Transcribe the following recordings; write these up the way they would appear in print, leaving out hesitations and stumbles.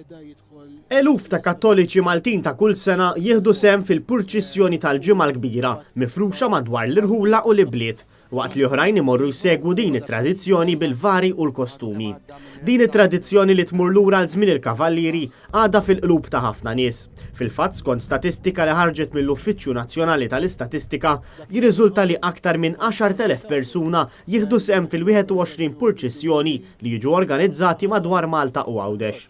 Eluf ta' Kattoliċi Maltin ta' kull sena jieħdu sehem fil-purċissjoni tal-Ġimgħa l-Kbira mifruxa madwar l-irħula u l-ibliet, waqt li oħrajn imorru jsegwu din it-tradizzjoni bil-vari u l-kostumi. Din it-tradizzjoni li tmur lura għal żmien il-Kavallieri għadha fil-qlub ta' ħafna nies. Fil-fatt, skont statistika li ħarġet mill-Uffiċċju Nazzjonali tal-Istatistika, jirriżulta li aktar minn 10,000 persuna jieħdu sehem fil-21 purċissjoni li jiġu organizzati madwar Malta u Għawdex.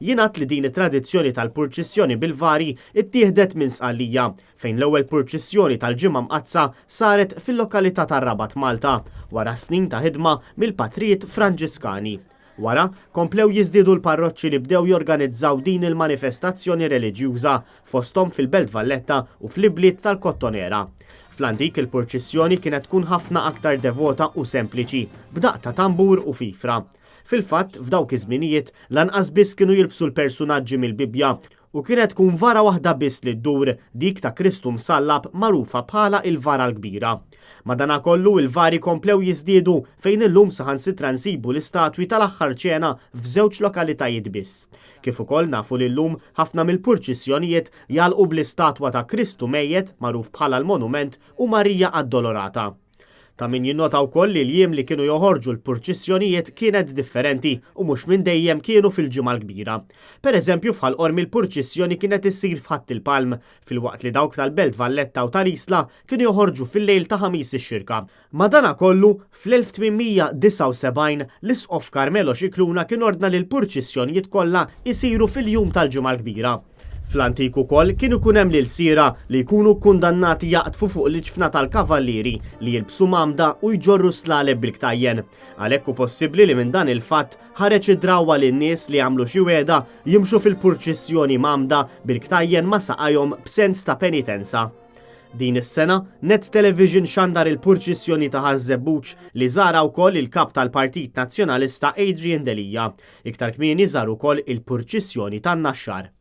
Jingħad li din it-tradizzjoni tal-purċissjoni bil-vari ttieħdet minn Sqallija, fejn l-ewwel purċissjoni tal-Ġimgħa Mqaddsa saret fil-lokalità tar-Rabat Malta, wara snin ta' ħidma mill-patrijiet Franġiskani. Wara, komplew jiżdiedu l-parroċċi li bdew jorganizzaw din il-manifestazzjoni reliġjuża, fosthom fil-Belt Valletta u fl-ibliet tal-Kottonera. Fl-antik il-purċissjoni kienet tkun ħafna aktar devota u sempliċi, b'daqq ta' tambur u fifra. Fil-fatt, f'dawk iż-żminijiet, lanqas biss kienu jilbsu l-persunaġġi mill-Bibbja u kienet tkun vara waħda biss li ddur, dik ta' Kristu msallab magħrufa bħala il-Vara l-Kbira. Madanakollu, il-vari komplew jiżdiedu fejn illum saħansitra nsibu l-istatwi tal-Aħħar Ċena f'żewġ lokalitajiet biss. Kif ukoll nafu li llum ħafna mill-purċissjonijiet jagħlqu bl-istatwa ta' Kristu mejjet magħruf bħala l-Monument u Marija Addolorata. Ta' min jinnota wkoll li l-jiem li kienu joħorġu l-purċissjonijiet kienet differenti u mhux minn dejjem kienu fil-Ġimgħa l-Kbira. Per eżempju f'Ħal Qormi l-purċissjoni kienet issir f'Ħadd il-Palm, filwaqt li dawk tal-Belt Valletta u tal-Isla kienu joħorġu fil-lejl ta' Ħamis ix-Xirka. Madanakollu, fl-1879, l-Isqof Carmelo Scicluna kien ordna li l-purċissjonijiet kollha jsiru fil-jum tal-Ġimgħa l-Kbira. Fl-antik ukoll kien ikun hemm l-ilsiera li jkunu kkundannati jaqdfu fuq l-iġfna tal-kavallieri li jilbsu mgħammda u jġorru slaleb bil-ktajjen. Għalhekk hu possibbli li minn dan il-fatt ħareġ id-drawwa li n-nies li għamlu xi wegħda jimxu fil-purċissjoni mgħammda bil-ktajjen ma' saqajhom b'sens ta' penitenza. Din is-sena, Net Television xandar il-purċissjoni ta' Ħaż-Żebbuġ li żarha wkoll il-Kap tal-Partit Nazzjonalista Adrian Delia. Iktar kmieni żar ukoll il-purċissjoni tan-Naxxar.